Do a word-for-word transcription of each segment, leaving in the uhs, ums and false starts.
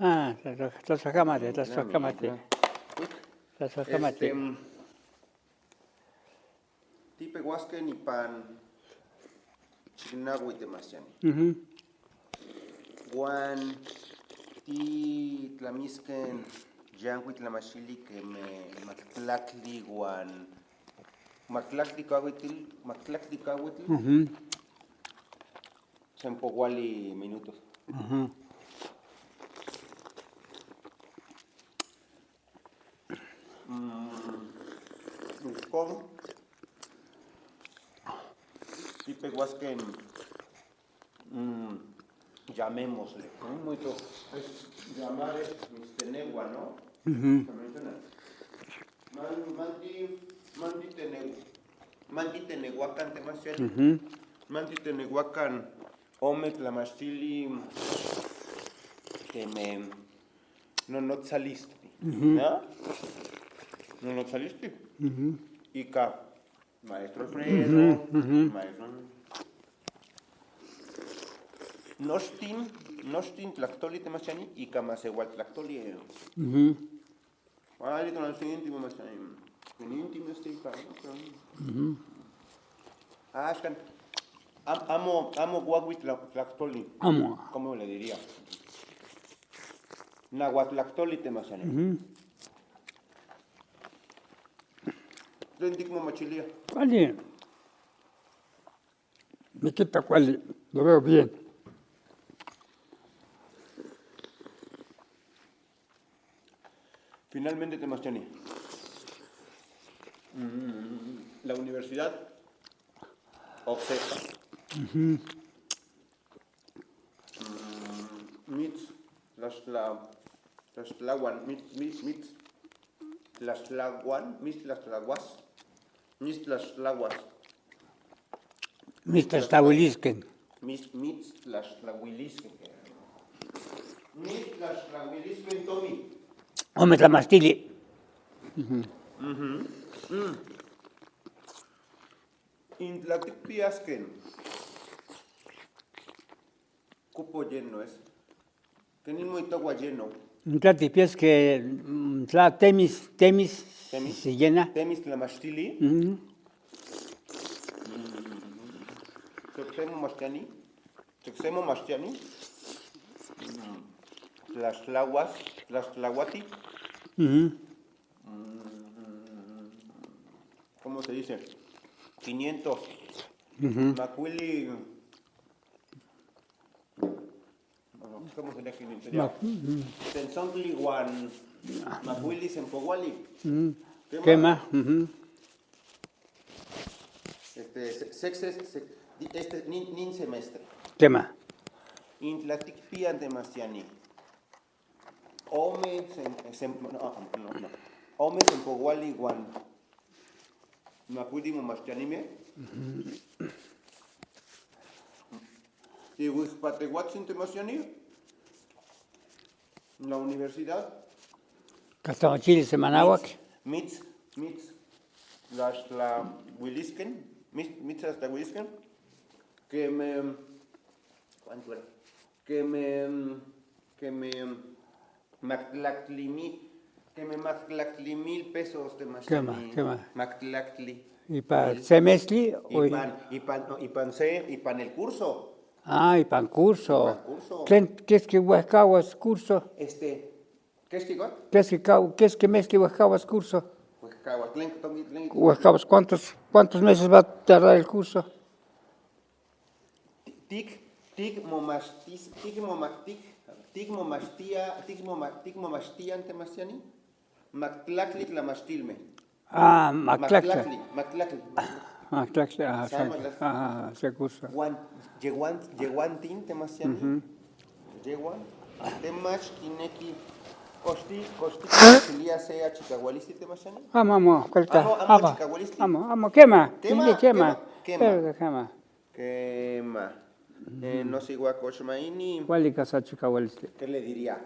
Ah, tla-, tla-, tlasojkamati, tlasojkamati. Tlasojkamati. Este, mm, tipeuaskej ipan chiknaui, Temachtijani. Mhm. Uan titlamiskej yankuik tlamachili kemij maktlaktli uan maktlaktli kauiltl, maktlaktli kauiltl. Mhm. Senpokuali minutos. Mhm. Mm, ijkon tipeuaskej, mm, llamémosle, ¿no? Mucho es llamar es misteneuan, ¿no? Mhm. También suena. Man-, manti-, mantiteneu-, mantiteneuakan, Temachtijani. Mhm. Mantiteneuakan ome tlamachtili kemij nonotsalistli. Mhm. ¿Ya? Nonotsalistli. Mhm. Ika maestro Alfredo, mhm, mhm, maestro. Nochtin, nochtin tlaktoli, Temachtijani, ika maseualtlaktoli. Mhm. Kuali tonaltsintsin, Temachtijani. Ken íntimo este ika, ¿no? Mhm. Axkan, am-, amo, amo kuakuil tla-, tlaktoli. Amo. ¿Cómo le diría? Nauatlaktoli, Temachtijani. Mhm. ¿Tlen tikmomachilia? Kuali. Nikita kuali, lo veo bien. Finalmente, Temachtijani, mm, la universidad, oksepa. Mhm. Mm, mits, tlaxtla-, tlaxtlawan, mits, mits, mits, tlaxtlawan, mits, tlaxtlawas, mits, tlaxtlawas. Mits, tlaxtlauilisken. Mits, mits, tlaxtlauilisken. Mits, tlaxtlauilisken, Tomi. Ome tlamachtili. Mhm. Mhm. Mm. Intla tikpiasken. Cupo lleno es. Ken motoka lleno. Tla tikpias ke, mm, tla temis, temis, temis, si llena. Temis tlamachtili. Mhm. Mm. Sekse momachtijani. Sekse momachtijani. Mm. Tlaxtlawas, tlaxtlauati. Mhm. Mm, ¿cómo se dice? Quinientos. Mhm. Makuili. ¿Cómo sería quinientos? Ma-, mhm. Tentsontli uan makuili senpouali. Mhm. Kema. Kema, mhm. Este, se-, sexes, se-, di-, este, nin, nin semestre. Kema. Intla tikpia, Temachtijani. Ome sen-, sen-, no, no, no. Ome senpouali uan makuili momachtijani. Mhm. Iuixpateuatsin, Temachtijani. La universidad. Kastamachilis semanauak. Mits, mits, mits, tlaxtlauilisken, mits, mits tlaxtlauilisken. Keme, ¿cuánto era? Keme, keme, maktlaktli mil, keme maktlaktli mil pesos, Temachtijani. Kema, kema. Maktlaktli. Ipan mil. Semestre o ipan, ipan, no, ipan se-, ipan el curso. Ah, ipan curso. Ipan curso. ¿Tlen keski uejkauas curso? Este, ¿keski igual? Keski kau-, keski mestli uejkauas curso? Uejkauas, tlen, tlen, tlen. Uejkauas, ¿cuántos, cuántos meses va a tardar el curso? Ti-, tik, tik momachtis-, tik moma-, tik, tik momachtia, tik moma-, tik momachtia, Temachtijani. Maktlaktli tlamachtilmej. Ah, maktlaktli. Maktlaktli, maktlaktli. Maktlaktli, ah, san maktlaktli. Ah, se curso. Uan, yejuan, yejuantin, Temachtijani. Mhm. Yejuan, te mach kineki, kox ti-, kox tikmachilia se achikaualistli, Temachtijani? Amo, amo, kualti. Amo, amo, amo achikaualistli. Amo, amo, kema. Kema, kema, kema, kema. Kema. Pero kema. Kema. Eh, nosiuakoch maini. Kuali kas achikaualistli. ¿Qué le diría?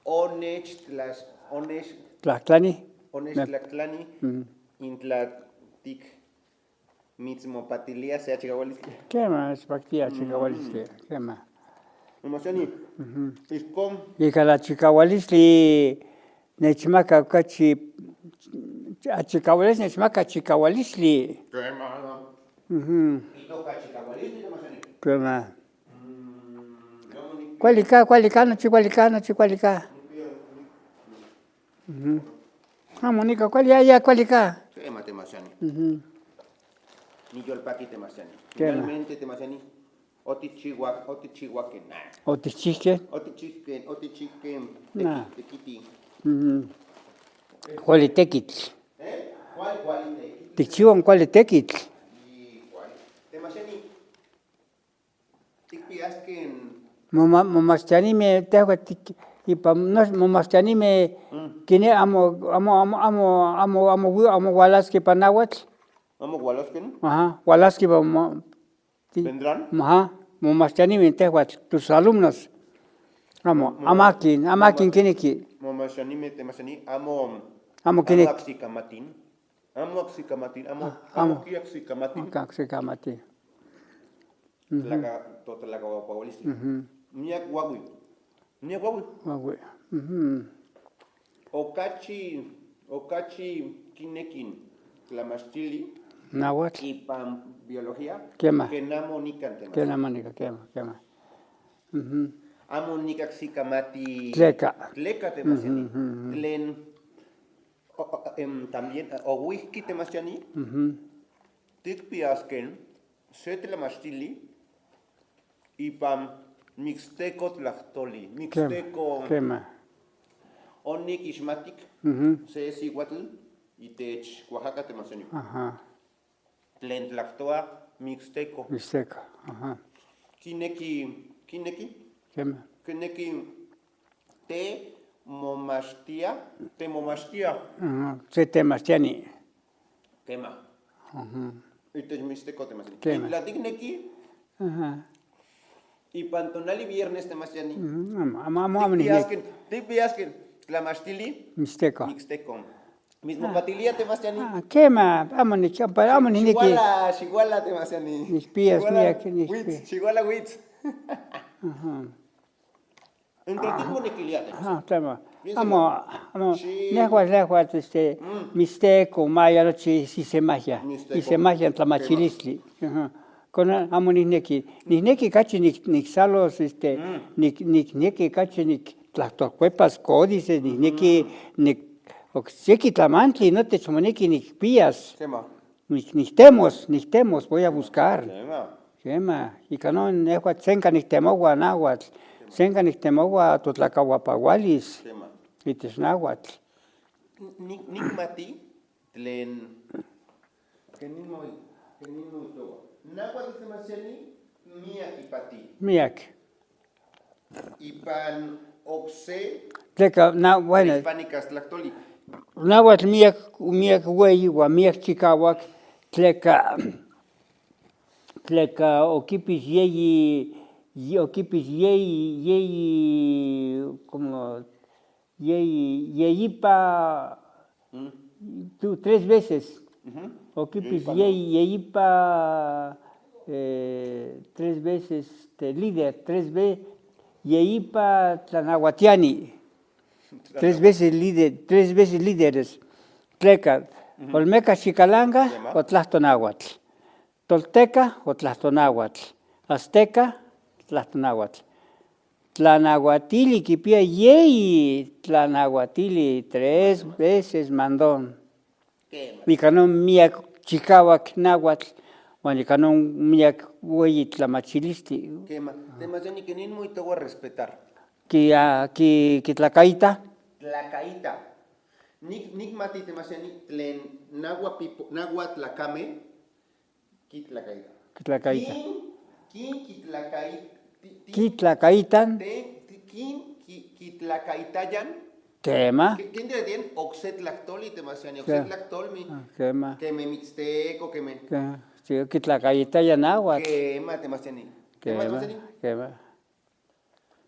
Onechtlax-, onex-, tlajtlani. Onechtlaxtlani. Mhm. Intla tik mitsmopatilia se achikaualistli. Kema, nechpaktia achikaualistli. Mhm. Kema. Machani. Ujú. Ijkon. Ika la chikaualistli nechmaka okachi, achikaualistli nechmaka chikaualistli. Kema. Ujú. Itoka chikaualistli, Machani. Kema. Mm, no, ni- Kuali ka, kuali ka, nochi kuali ka, nochi kuali ka. Ujú. Amo nika kuali, ya, ya kuali ka. Kema, Machani. Ujú. Niyolpaki, Machani. Kema. Finalmente, Machani. Otichiuak, otichiuak ken. Otichijkej. Otichijkej, otichijkej. Na. Tekiti, tekiti. Ujú. Kuali tekitl. ¿Eh? Kuali, kuali tekitl. Tikchiua kuali tekitl. Yi, kuali. Machani. Tikpias ken. Moma-, momachtianimej, tejuan tik-, ipan nos-, momachtianimej, mm, kine amo, amo, amo, amo, amo, amo wi-, amo ualaskej ipan nauatl. ¿Amo ualaskej? Ajá, ualaskej ipan mo-, ti-, ¿vendrán? Ajá, momachtianimej tejuan, tus alumnos. Amo, mo-, amo akin, amo akin mo-, kineki. Momachtianimej, Machani, amo, amo kineki. Amo ajsikamatin. Amo ajsikamatin, amo, ah, amo, amo kiajsikamatin. Amo kiajsikamatin. Ujú. Tlaka-, totlakaualistli. Ujú. Miak uaui. Miak uaui. Uaui. Ujú. Okachi, okachi kineki tlamachtili. Nauatl. Ipan biología. Kema. Ken amo nikan, Machani. Ken amo nikan, kema, kema. Ujú. Amo nikajsikamati. Tleka. Tleka, Machani. Ujú, ujú, ujú. Tlen O, o, em, también, eh, ouijki, Machani, ujú, tikpias ken se tlamachtili ipan mixteco tlajtoli. Kema, mixteco. Kema. Onikixmatik, ujú, se siuatl itech Oaxaca, Machani. Ajá. Tlen tlajtoa mixteco. Mixteco, ajá. Kineki, kineki. Kema. Kineki te momachtia, te momachtia. Ajá, se temachtiani. Kema. Ajá. Itech mixteco temachtiani. Kema. Tla tikneki, ajá, ipan tonali viernes, Machani. Ujú, amo, amo, amo, amo nikneki. Tikpias ken, tikpias ken tlamachtili. Mixteco. Mixteco. Mismopatilia, Machani. Ah, kema, amo nik-, amo nikneki. Xiuala, xiuala, Machani. Nikpias, xiuala, miak, nikpi-, wits, xiuala wits. Ajá. Entonces, ah, monekilia, ajá, kema. Amo, amo, sí. Nejuatl, nejuatl, este, mm, mixteco, maya nochi, sí, se magia. Mixteco. Sí, se magia, kema. Tlamachilistli. Ajá. Kona, amo nikneki, nikneki kachi nik-, niksalos, este, mm, nik-, nikneki kachi niktlajtolkuepas códices, nikneki, mm, nik-, okseki tlamantli notech moneki nikpias. Kema. Nik-, niktemos, niktemos, voy a buscar. Kema. Kema, ika non nejua senka niktemoua nauatl, senka niktemoua totlakauapaualis. Kema. Itech nauatl. Nik-, nikmati tlen, kenin moi-, kenin moijtoua. Nauatl, Machani, miak ipati. Miak. Ipan okse. Tleka, na-, bueno. Hispánicas tlajtoli. Nauatl miak, miak ueyi uan miak chikauak, tleka, tleka okipix yeyi, ye-, okipix yeyi, yeyi, como, yeyi, yeyipa, mm, tu-, tres veces. Ujú. Okipix yeyipa, yeyi, yeyipa, eh, tres veces, este, líder, tres ve-, yeyipa tlanauatiani. Tres veces líder, tres veces líderes. Tleka, ujú, Olmeca Xicalanga, kema, otlajto nauatl. Tolteca, otlajto nauatl. Azteca, otlajto nauatl. Tlanauatili kipia yeyi tlanauatili, tres veces mandón. Kema. Ika non miak chikauak nauatl, uan ika non miak ueyi tlamachilistli. Kema. Te, Machani, kenin moijtoua respetar. Ki-, ah, ki-, kitlakaita. Tlakaita. Nik-, nikmati te, Machani, tlen naua pipo-, naua tlakamej kitlakaita. Kitlakaita. Kin, kin kitlakai-, ti-, ti-, kitlakaitan. Te-, ti-, kin ki-, kitlakaitayan. Kema. Ki-, kin te-, tien okse tlaktoli te, Machani, okse tlaktolmi. Ah, kema. Keme mixteco, keme. Kema. Sí, kitlakaitayan nauatl. Kema te, Machani. Kema, kema te, Machani. Kema.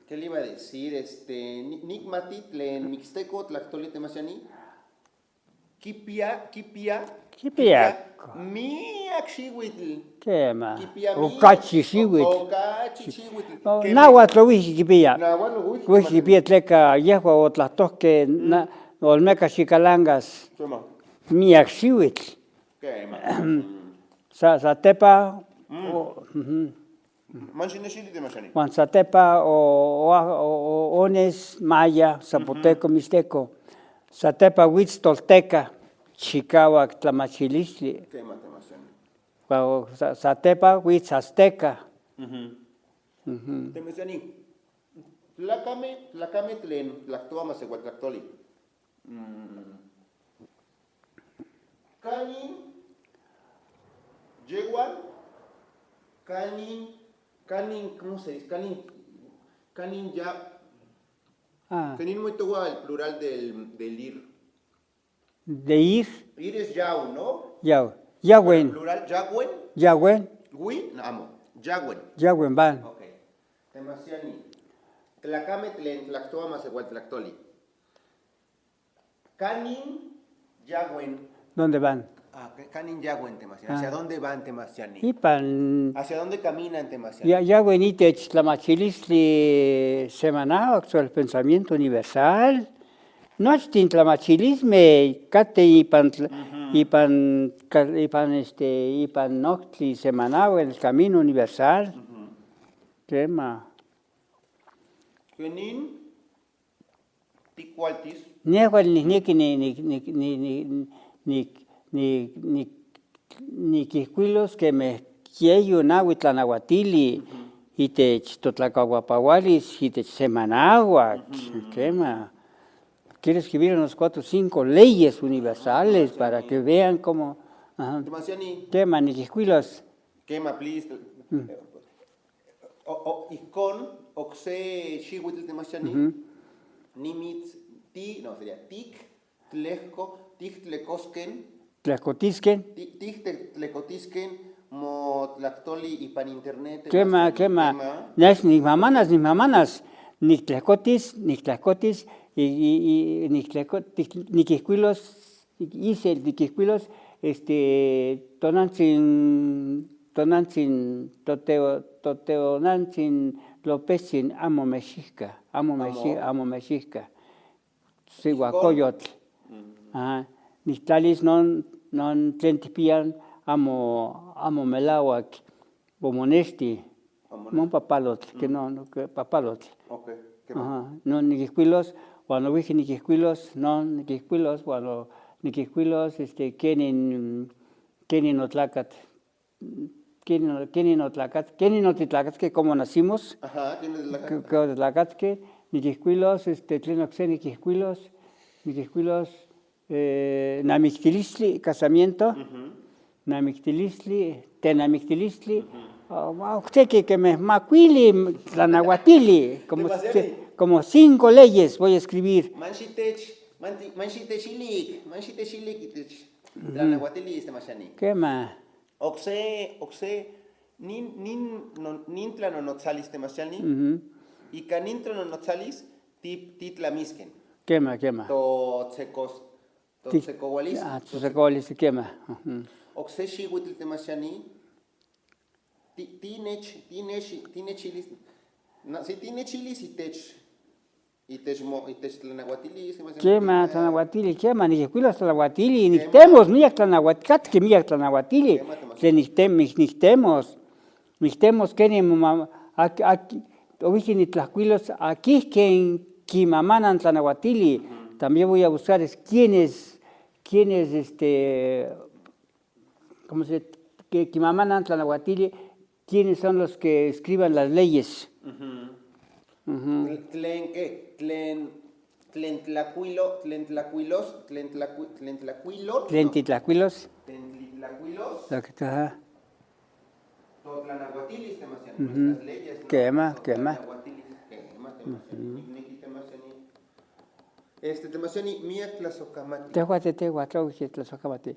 ¿Qué le iba a decir? Este, ni-, nikmati tlen mixteco tlaktoli te, Machani. Kipia, kipia. Kipia. Kipia miak xiuitl. Kema. Kipia miak. Okachi xiuitl. Okachi xiuitl. No, kema. Nahuatl ouijki kipia. Nahuatl ouijki. Ouijki kipia tleka yejua otlajtojke na, olmeka xikalangas. Kema. Miak xiuitl. Kema. Sa, satepa, o, ujú. Manxinexili te maxani. Uan satepa o, o, o, o, ones maya, zapoteco, mixteco. Satepa wits tolteka, chikauak tlamachilistli. Kema te maxani. Uan o, sa, satepa wits azteca. Ujú. Ujú. Te maxani, tlakame, tlakame tlen tlaktoa masewal tlaktoli. Mm. Kanin yejuan, kanin, kanin, ¿cómo se dice? Kanin, kanin ya, ah, kanin motoa el plural del, del ir. De ir. Ir es yau, ¿no? Yau. Yauen. Plural, yaguen. Yauen. Wi, no, amo. Yaguen. Yauen, van. Ok. Te maxani. Tlakame tlen tlaktoa masewal tlaktoli. Kanin yauen. ¿Dónde van? Ah, ka-, kanin yauen te maxani. Ah. ¿Hacia dónde van te maxani? Ipan. ¿Hacia dónde caminan te maxani? Ya, yauen itech tlamachilistli semanal, actual pensamiento universal. Nochtin tlamachilistli kate ipan tl-, ujú, ipan ka-, ipan, este, ipan ojtli semanal, el camino universal. Ujú. Kema. Kenin tikualtis. Nejua nijneki ni, ni, ni, ni, ni, ni, ni, ni, ni, nikijkuilos kemej yeyi naui tlanauatili, ujú, itech totlakauapaualis, itech semanauak, ujú, kema. Quiero escribir unos cuatro o cinco leyes universales, ajá, para que vean cómo, ajá. Te maxani. Kema, nikijkuilos. Kema, please. Mm. O, o, ijkon, okse xiuitl te maxani. Ujú. Nimits-, ti, no, sería tik, tlejko, tik tlekosken. Tlejkotisken. Ti-, tik te-, tlejkotisken, motlaktoli ipan internet. Kema, maxani, kema. Kema. Nes nijmamanas, nijmamanas. Niktlejkotis, niktlejkotis, y, y, y niktlejko-, tik-, nikijkuilos, isel nikijkuilos, este, tonantsin, tonantsin, toteo-, toteonantsin Lópeztsin amo mexijka, amo mexi-, amo. Amo mexijka. Siuakoyotl. Mm. Ajá. Niktlalis non, non tlen tikpia amo, amo melauak omonexti. Omonexti. Non papalotl, ke, mm, no, no, ke papalotl. Ok, ke. Ajá. Non nikijkuilos, uan noijki nikijkuilos, non nikijkuilos, uan no-, nikijkuilos, este, kenin, kenin otlakat. Kenin, kenin otlakat-, kenin otitlakatskej, cómo nacimos. Ajá, kenin otitlakatskej. Ke, ke otitlakatskej, nikijkuilos, este, tlen okse nikijkuilos, nikijkuilos, eh, namiktilistli, casamiento, ujú, namiktilistli, tenamiktilistli, ujú, ah, ah, okse ke, kemej makuili tlanauatili, como, demasiado, se-, como cinco leyes voy a escribir. Manxitech, manti-, manxitechilik, manxitechilik itech, ujú, tlanauatili, este, maxani. Kema. Okse, okse, nin, nin, non-, nin tlanonotsalis te maxani. Ujú. Ika nin tlanonotsalis ti-, titlamisken. Kema, kema. Totsekos-, ti-, totsekoualis. Ah, totsekoualis, kema. Ujú. Okse xiuitl te maxani. Ti-, tinech-, tinech-, tinechilis. Na-, si tinechilis itech Itech mo-, itech tlanauatili, se me hace. Kema, tlanauatili, kema, nikijkuilos tlanauatili, kema. Niktemos miak tlanauat-, katki miak tlanauatili. Kema, temachtli. Tlen niktem-, nik-, niktemos. Niktemos keni moma-, ak-, ak-, oijki nitlajkuilos akijken kimamanan tlanauatili. Ujú. También voy a buscar es quienes, quienes, este, como se, ke kimamanan tlanauatili, ¿quiénes son los que escriban las leyes? Ujú. Ujú. Tlen ke, tlen, tlen tlakuilo-, tlen tlakuilos-, tlen tlakui-, tlen tlakuilo-, tlen no. Titlakuilos. Tlen titlakuilos. Lo que, ajá. Totlanauatilis, te me hace, ujú, nuestras leyes, ¿no? Kema, kema. Totlanauatilis, kema, te me hace, ujú, nikneki te me hace ni-, este, te me hace ni-, miak tlasokamati. Tehuatl, tehuatl, tlaoje tlasokamati.